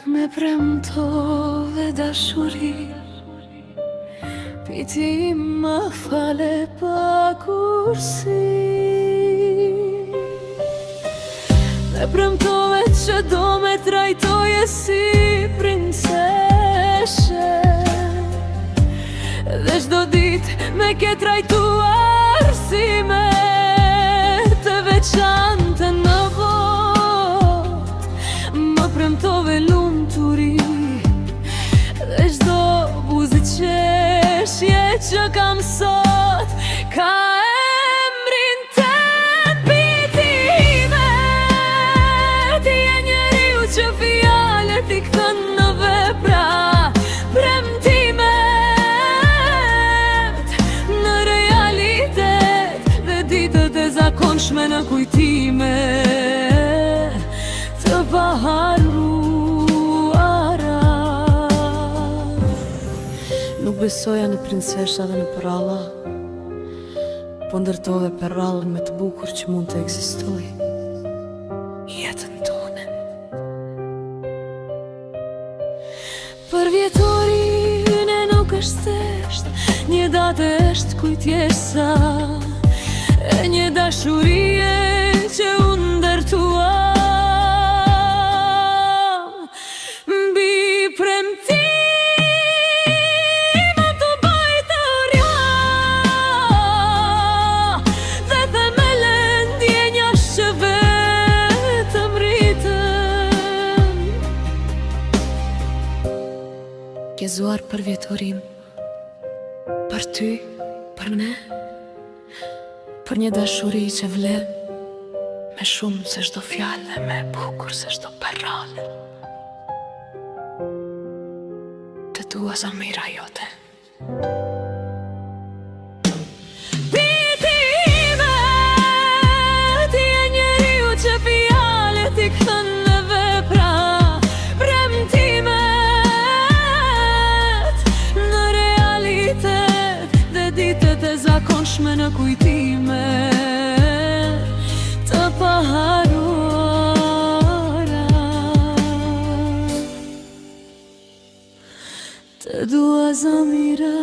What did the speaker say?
Me premtove dashuri Piti më fale pa kursi Me premtove që do me trajtoje si princeshë Dhe çdo ditë me ke trajtuar si me të veçantë në botë. Më premtove lumturi dhe çdo buzëqeshje që kam sot ka emrin tënd biti ime. Ti je njeriu që fjalët i kthen në vepra, premtimet në realitet dhe ditët e zakonshme në kujtime të paharruara. Nuk besoja në princesha dhe në përralla, po ndërtove përrallën më të bukur që mund të ekzistojë. Jetën tonë. Përvjetori ynë nuk është thjesht një datë, është kujtesa e një dashurie që u ndërtua mbi premtime të bajtura dhe themele ndjenjash që vetëm rriten. Gëzuar përvjetorin për ty, për ne, për një dashuri që vlen me shumë se çdo fjalë dhe me bukur se çdo përrallë. Të dua Zamira jote. Biti ime, ti je njeriu që fjalët i kthen në vepra, premtimet në realitet dhe ditët e zakonshme në kujtime të paharruara. Të dua Zamira.